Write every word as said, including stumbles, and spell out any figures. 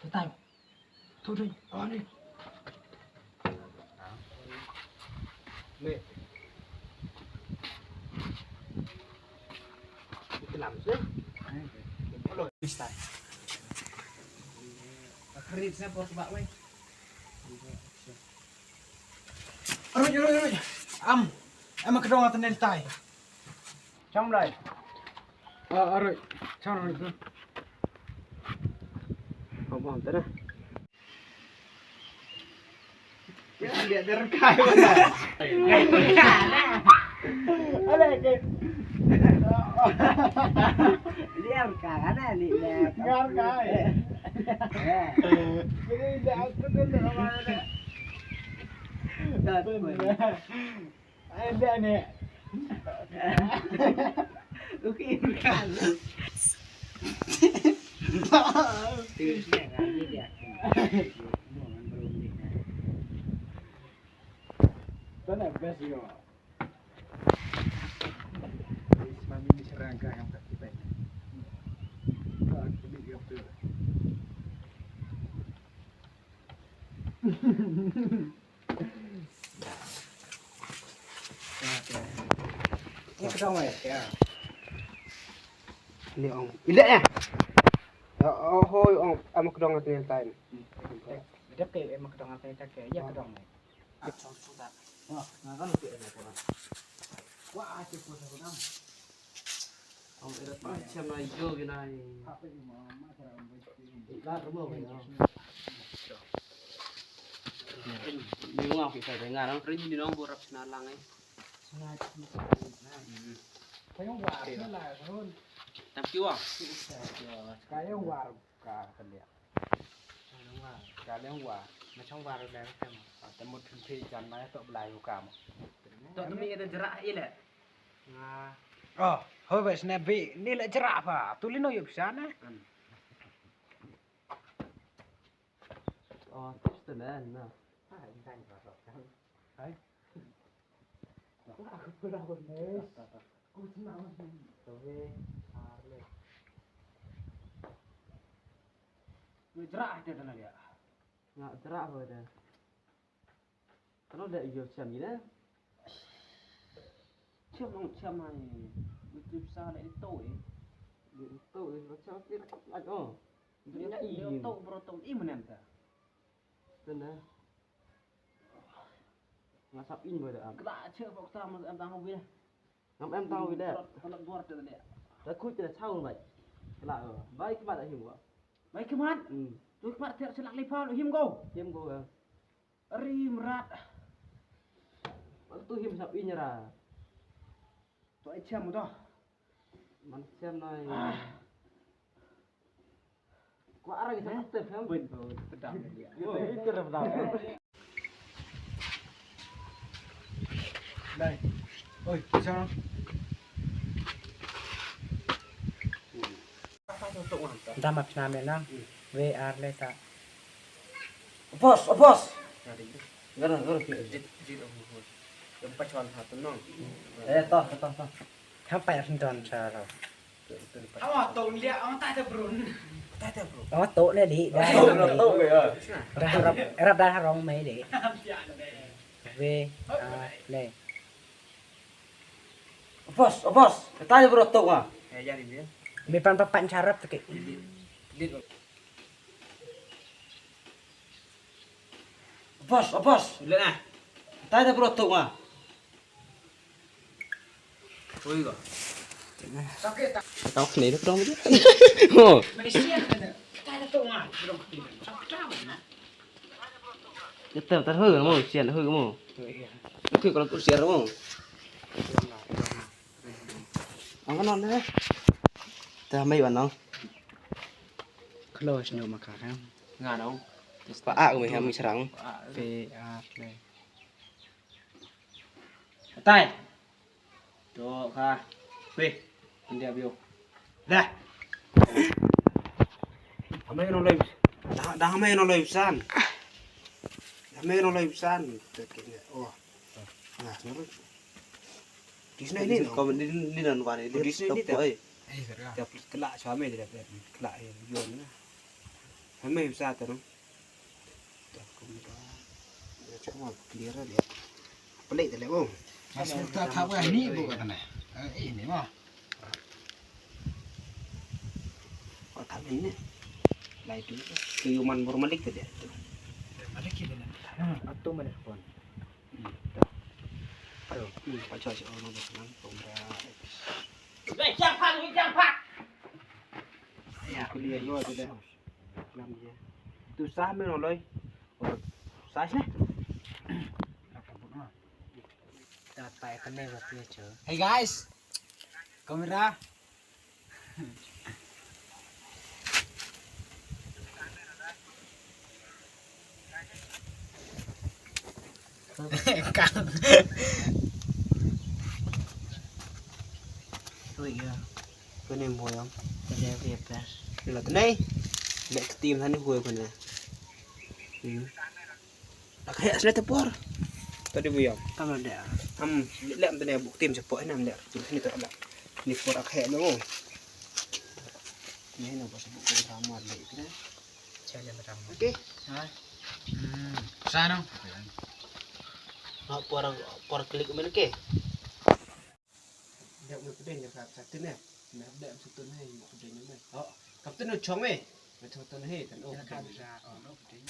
Time. Thu ding. Oh, ni. Ni. Ikalam se. Hello, mister. Akhirin sa por ba wei. Aroi, aroi, aroi. Am, am ka dong atan el tai. Chong lai. Ah, aroi. Chong lai tu. Kau bang tu dah. Ya, dia derkai mana? Ada ke? Dia derkai, ada ni, dia. Derkai. Ya. Ini dia aku tu dah mana dah. Dah tu. Ada ni. Okey, kan. Terus dia, kan, dia. Mana best yo? Mami ni serangka yang tak kita. Tak, ini dia tu. Ni ka dong eh. Ni ong. Ile eh. Oh, hoi ong, am ka dong atan el tai. Dep ke am ka dong atan el tai ke. Ya ka dong eh. Wah, na kan ke. Wah, aje ko sa ko dang. Ong erat ma chem na yo ke nai. Lar mo ke na. Ni wa ki sa de nga nang ri ni nong borap na lang eh. Kayong war na la ron. Tam ki wa. Kayong war ka kan dia. Kayong war. Kayong war. Ma chong war le kam. Tam mo thun phi jan ma to blai u kam. To mi ada jerak ile. Nga. Oh, hoi bes ne bi ni le jera pa. Tu li no yup sana. Oh, tips tu na na. Hai. Aku pura ko ne. Ku sna. Tu he. Arle. Jera te na ya. Nga jera ho da. Kano da yo chem ina. Chem nong chem ai. Itu sa le itu eh. Itu eh, chem ti la oh. Itu i. Itu bro tu i menem ta. Tena. Ngasap in bo da am. Kla che bok ta mo am ta mo bi. Ngam em tau wi le. Anak bor te le. Da khuid te chau mai. Kla. Bai khmat da him wa. Bai khmat. Hmm. Tu khmat te chelak le pha him go. Him go ga. Ari mrat. Bang tu him sap inyara. Tu ai chem tu. Man chem nai. Kwa arang sa te phem. Bun, bun, pedang dia. Yo, itu dah pedang. Dai. Oi, sa. Dama pina me lang. We ar le ta. Bos, bos. Gara, gara. Jit, jit, oh, bos. Yang pacuan satu nong. Eh, toh, toh, toh. Hampai sendon sa lo. Awa tong lia, awa tai ta brun. Tai ta brun. Awa to le li, da. To le ya. Rap, rap da rong mai le. We, a, le. Bos, bos, tai ta brun to wa. Ya, ya ni. Me pan papan charap tu ke. Bos, bos. Le ah. Tai ta brun to wa. Ui ko. Tao khne da prong. Oh. Malaysia na. Kita na to nga. Kita tar hu mo, sian hu mo. Ku ko ku sian mo. Ang kanon ne. Ta mai wan nong. Close no maka kan. Nga nong. Pa a ko mi ham mi serang. P R. Tai. To ka. Weh, india bio. Dah. Amai no lai. Dah, dah amai no lai san. Amai no lai san. Oh. Nah, sorry. Di sini ni. Kau ni ni nan wan ni. Di sini ni. Oi. Eh, sorry. Dia kelak suami dia kelak yo ni. Hame sa ta no. Ta kum da. Ya, cuma clear dia. Pelik tadi, oh. Mas ta thap ka ni bu ka tane. Eh, ini mah. Oh, thap ini. Lai tu. Tu yuman bor malik tadi. Malik ini. Hmm, atu malik pon. Hmm, dah. Ayo, hmm, pa choi, oh, no, dah senang. Kum da. Weh, jang phak, weh, jang phak. Ya, clear lo tu dah. Lam je. Tu sah me no loi. Or sah ne. Ta tai kane ba tu cho. Hey guys. Kamera. Kang. Ui ya. Kane mo yang. Kane ya pa. Ni la tane. Le tim hani hui kane. Hmm. Ak he asne te por. Tadi bu yang. Kam da. Am le am tane bu tim se por nam le. Ni to la. Ni por ak he no. Ni no pas bu ko ramar le. Chale maram. Okay. Ha? Hmm. Sa no? Ha, por, por klik men ke. Dep me pdeng ya ka, ka tene. Me dep se tene, me pdeng me. Oh, ka tene chong me. Me chong tene, tan oh. Ka pdeng. Sa, oh, no pdeng.